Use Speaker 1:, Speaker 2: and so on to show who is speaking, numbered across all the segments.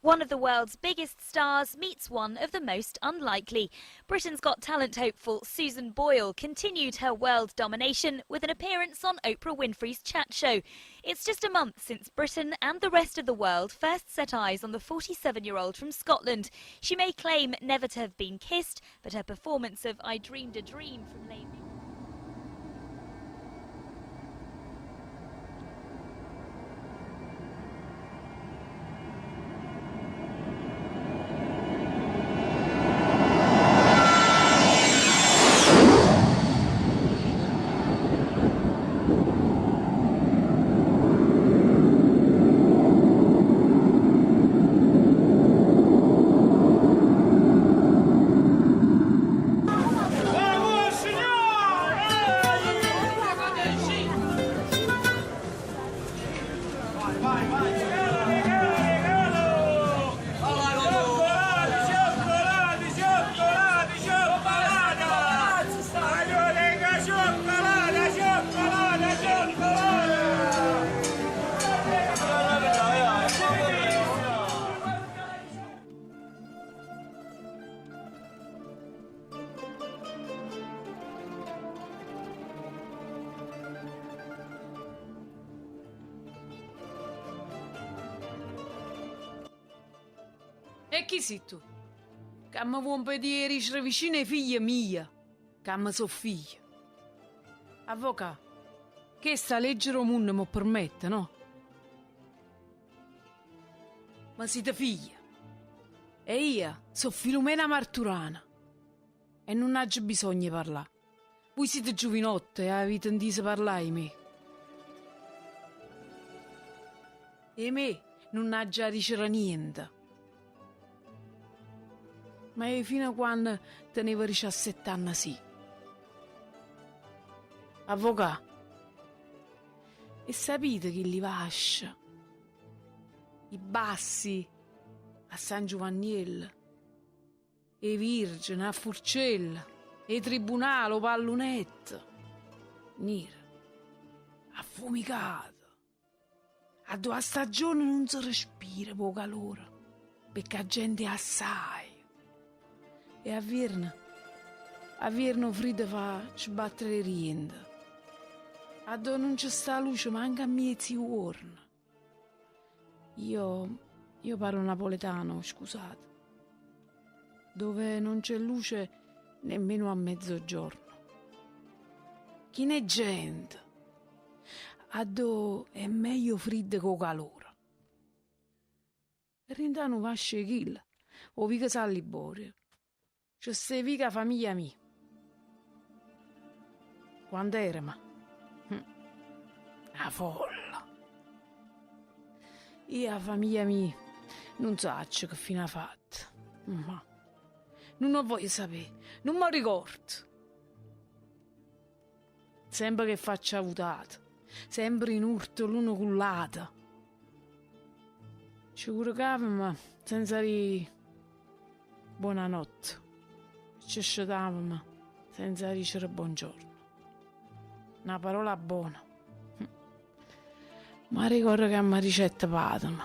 Speaker 1: One of the world's biggest stars meets one of the most unlikely. Britain's Got Talent hopeful Susan Boyle continued her world domination with an appearance on Oprah Winfrey's chat show. It's just a month since Britain and the rest of the world first set eyes on the 47 year old from Scotland. She may claim never to have been kissed, but her performance of I Dreamed a Dream from Les
Speaker 2: E chi si' tu? Ca me vuo' 'mpedì 'e dicere vicino 'e figlie mie ca me so' figlia? Avvocà, chesta 'a legge d' 'o munno m' 'o permette, no? Ma site figlia e io so' Filumena Marturana e nun aggio bisogno 'e parlà. Vui site giuvinotte e avite 'ntiso parlà 'e me. 'E me nun aggio 'a dicere niente. Ma io fino a quanno tenevo diciassett'anne sì. Avvocà, e sapite chilli vasce, i bassi a San Giuvanniello? 'E Virgene, a Furcella, 'e Tribunale, 'o pallunetto. Niro, affumicato. Addò 'a stagione nun se respira p' 'o calore, pecché 'a gente è assaje. E a vierno, a vierno 'o friddo fa sbattere 'e riente. Addò nun ce sta luce manco a miezijuorno. Io, io parlo napoletano, scusate. Dove non c'è luce nemmeno a mezzogiorno. Chin' 'e gente. Addò è meglio 'o friddo ca 'o calore. Dint' 'a nu vascio 'e chillo, 'o vico San Liborio. Ce steva cu 'a famiglia mia. Quant'eremo? 'a folla. Io 'a famiglia mia nun saccio che fine ha fatto. Ma nun 'o voglio sapè, nun m' 'o ricordo. Sempe cu 'e facce avutate, sempre in urto l'uno cu ll'ato. Ce curcavemo senza di' Buonanotte. Ce scetavemo senza dicere buongiorno. Na parola bona. M'arricordo che me dicette pateme.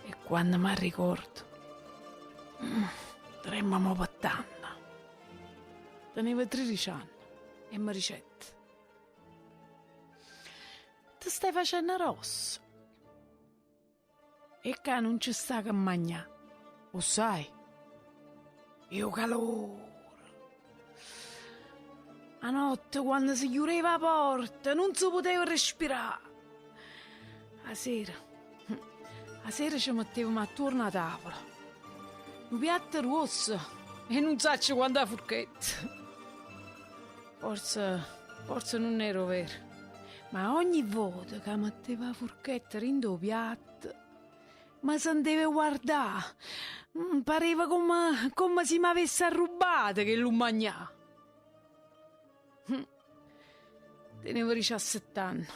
Speaker 2: E quanno m'arricordo, tremmo mo pe tanno. Tenevo tririci anne e me dicette, Te stai facenno grossa. E ccà nun ce sta che magnà, 'o ssaje? E 'o calore! A notte quanno se chiureva 'a porta nun se puteva respirà. A sera, 'a sera ce mettevamo attuorno 'a tavola. Nu piatto gruosso e nun saccio quanta furchette. Forse, forse nun era overo, ma ogni vota ca metteva 'a furchetta dint' 'o piatto, me senteva 'e guardà, pareva comme, comme si m'avesse arrubbato chellu magnà. Tenevo diciassett'anne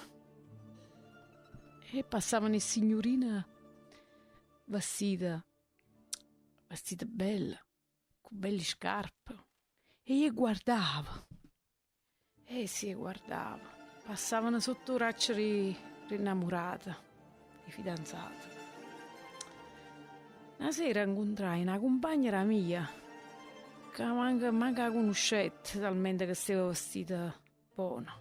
Speaker 2: e passavano 'e signurine vestite, vestite belle. Cu belli scarpe. E je guardavo. Eh sì, 'e guardavo. Passavano sotto 'o vraccio d' 'e 'nnamurate, d' 'e fidanzate. Na sera 'ncuntrai na cumpagna d' 'a mia ca manco manco 'a cunuscette talmente che steva vestita bona.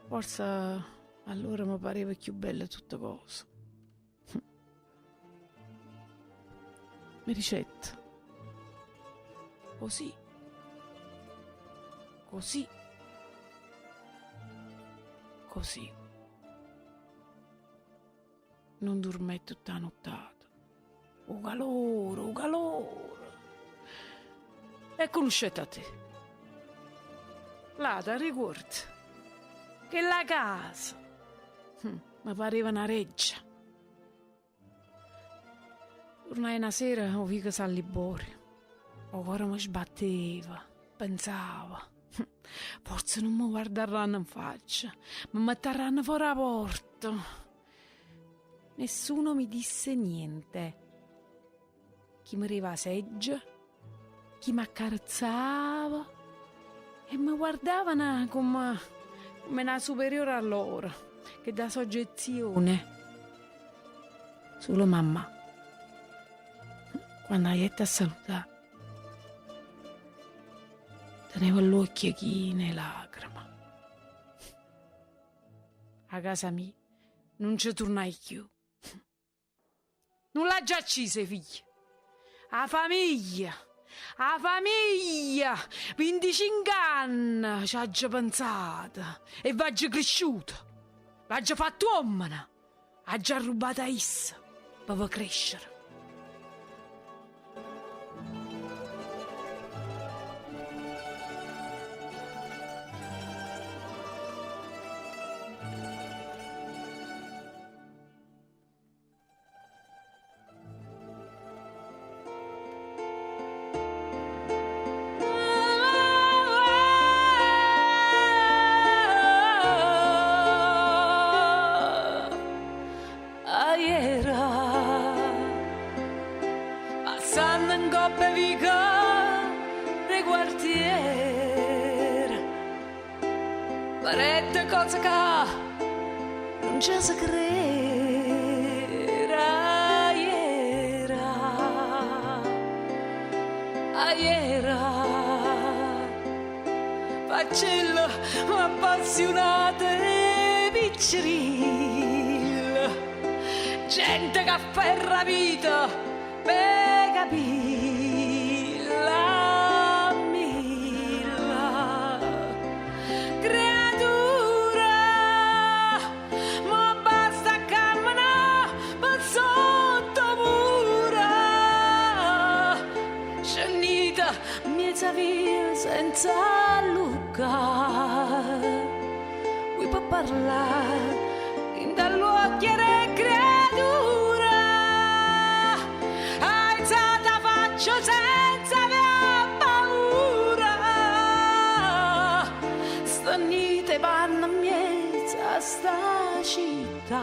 Speaker 2: Forse allora me pareva cchiù bella 'e tutte cose. Me dicette, Così, così, così. Nun durmette tutta 'a nuttata. 'O calore, 'o calore. E cunuscette a te. Là t'arricuorde? Chella casa me pareva na reggia. Turnaje na sera 'o vico San Liborio. 'O core me sbatteva, pensavo, forse nun me guardarranno 'nfaccia, me mettarranno fora 'a porta. Nessuno mi disse niente. Chi me deva 'a seggia, chi m'accarezzava e me guardavano comme comme na superiore a loro, che da soggezione. Sulo mammà, quanno 'a jette a salutà, teneva ll'uocchie chine 'e lacreme. 'A casa mia nun ce turnaje cchiù. Nun l'aggio acciso 'e figlie. 'A famiglia! 'A famiglia! Vinticinc'anne c'aggio penzato e v'aggio crisciuto. V'aggio fatto uommene. Aggio arrubbato a isso pe ve crescere.
Speaker 3: Aiera passanno 'ncopp' 'e viche d' 'e quartiere Vedette cose ca nun ce se crere Aiera, aiera Faccelle appassiunate 'e piccerille Gente che afferra 'a vita Pe capì la milla creatura, mo basta cammenà pe sotto mura, scennite mmiez 'a via senza alluccà, vui pe parlà dint' all'uocchie d' 'e creature, aizate 'a faccia senza avè paura, stennite 'e panne 'mmiez' a 'sta città.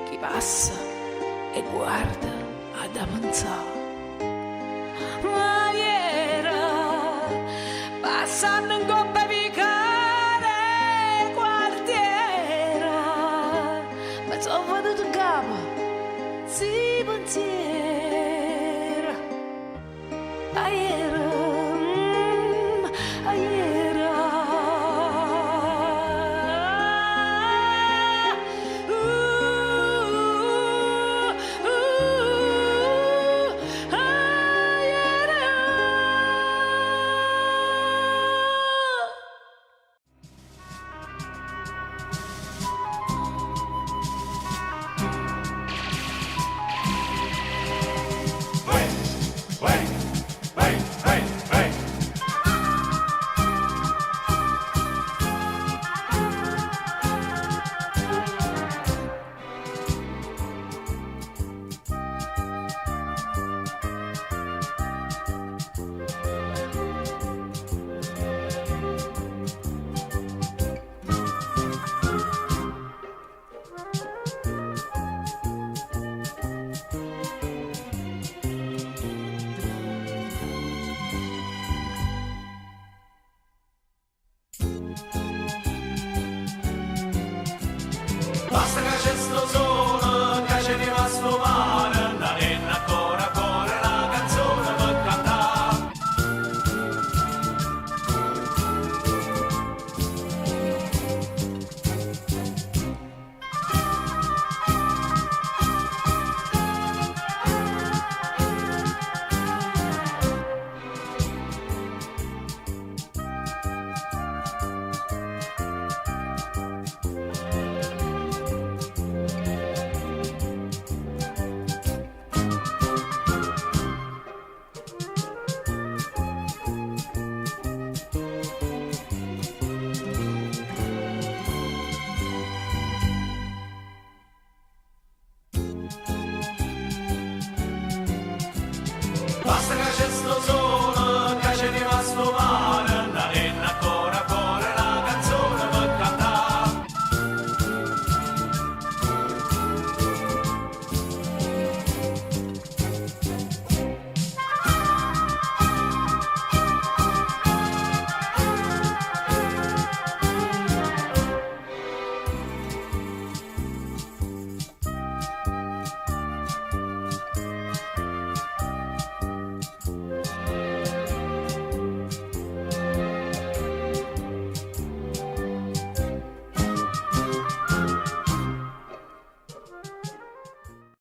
Speaker 2: Chi passa e guarda ha da penzà.
Speaker 3: Ma iera, passanno 'ncopp' 'e viche d' 'e quartiere, me so' venuto 'ncapa 'sti penziere. Aiera, aiera.
Speaker 4: Basta ca ce sta 'o sole.